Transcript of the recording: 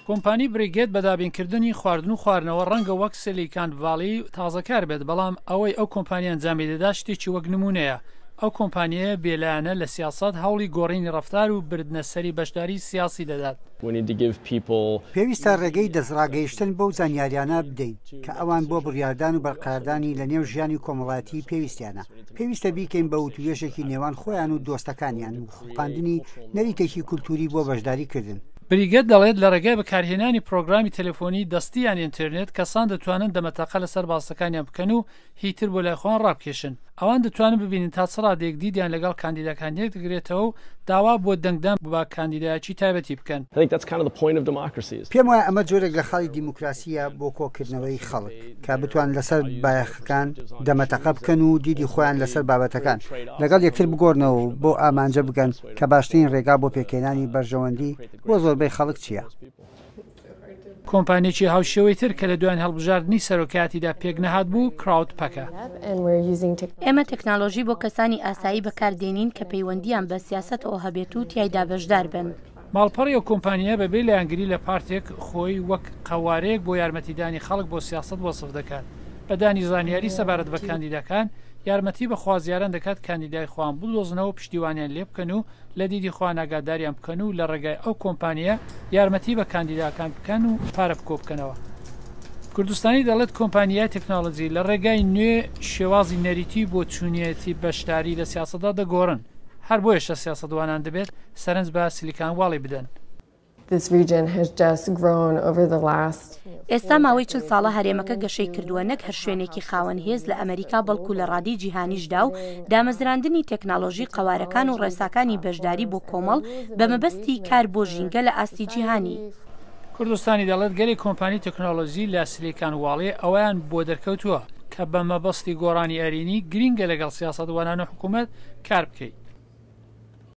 کۆمپانی بریگێت بە دابینکردنی خواردن و خواردنەوە ڕەنگە وەک سیلیکان ڤالی تازەکار بێت، بەڵام ئەوەی ئەو کۆمپانیا ئەنجامی دەدات شتێکی وەک نموونەیە. ئەو کۆمپانیایە بێلایەنە لە سیاسەت، هەوڵی گۆڕینی ڕەفتار و بردنە سەری بەشداری سیاسی دەدات. پێویستە ڕێگەی دەستڕاگەیشتن بەو زانیاریانە بدەین کە ئەوان بۆ بڕیاردان و بەرقەراردانی لە نێو ژیانی کۆمەڵایەتی پێویستیانە. پێویستە بیکەین بە وتووێژێکی نێوان خۆیان و دۆستەکانیان و خوڵقاندنی نەریتێکی کولتووری بۆ بەشداری کردن. بریگەت دەڵێت لە ڕێگای بەکارهێنانی پرۆگرامی تەلەفۆنی دەستی یان ئینتێرنێت کەسان دەتوانن دەمەتەقە لەسەر باسەکانیان بکەن و هی تر بۆ لای خۆیان ڕابکێشن. ئەوان دەتوانن ببینن تا چ ڕادەیەک دیدیان لەگەڵ کاندیداکان یەکدەگرێتەوە و داوا بۆ دەنگدان بە کاندیدایەکی تایبەتی بکەن. پێم وایە ئەمە جۆرێک لە خاڵی دیموکراسییە بۆ کۆکردنەوەی خەڵک، کە بتوانن لەسەر بایەخەکان دەمەتەقە بکەن و دیدی خۆیان لەسەر بابەتەکان لەگەڵ یەکتر بگۆڕنەوە و بەو ئامانجە بگەن کە باشترین ڕێگا بۆ پێکهێنانی بەرژەوەندی بۆ زۆربەی خەڵک چییە. کۆمپانیەکی هاوشێوەی تر کە لە دوایین هەڵبژاردنی سەرۆکایەتیدا پێک نەهات بوو کراود پەکە. ئێمە تەکنەلۆژی بۆ کەسانی ئاسایی بەکاردێنین کە پەیوەندییان بە سیاسەتەوە هەبێت و تیایدا بەشدار بن. ماڵپەڕی ئەو کۆمپانیایە بەبێ لایەنگری لە پارتێک خۆی وەک قەوارەیەک بۆ یارمەتیدانی خەڵک بۆ سیاسەت وەسف دەکات. بە دانی زانیاری سەبارەت بە کاندیداکان، یارمەتی بە خوازیاران دەکات کاندیدای خۆیان بدۆزنەوە و پشتیوانیان لێبکەن و لە دیدی خۆیان ئاگاداریان بکەن و لە ڕێگای ئەو کۆمپانییە یارمەتی بە کاندیداکان بکەن و پارە کۆبکەنەوە. کوردستانی دەڵێت کۆمپانیای تەکنۆلۆجی لە ڕێگای نوێ شێوازی نەریتی بۆ چونیەتی بەشداری لە سیاسەتدا دەگۆڕن، هەر بۆیەشە سیاسەتوانان دەبێت سەرنج بە سلیکان واڵی بدەن. ئێستا ماوەی چل ساڵە هەرێمەکە گەشەی کردووە نەک هەر شوێنێکی خاوەن هێز لە ئەمەریکا بەڵکو لە ڕادەی جیهانیشدا و دامەزراندنی تێکناڵۆژی قەوارەکان و ڕێساکانی بەشداری بۆ کۆمەڵ بە مەبەستی کار بۆ ژینگە لە ئاستی جیهانی. کوردستانی دەڵێت گەلی کۆمپانی تەکنۆلۆژی لە سلیکان واڵی ئەوەیان بۆ دەرکەوتووە کە بە مەبەستی گۆڕانی ئەرینی گرینگە لەگەڵ سیاسەتوانان و حکوومەت کار بکەیت.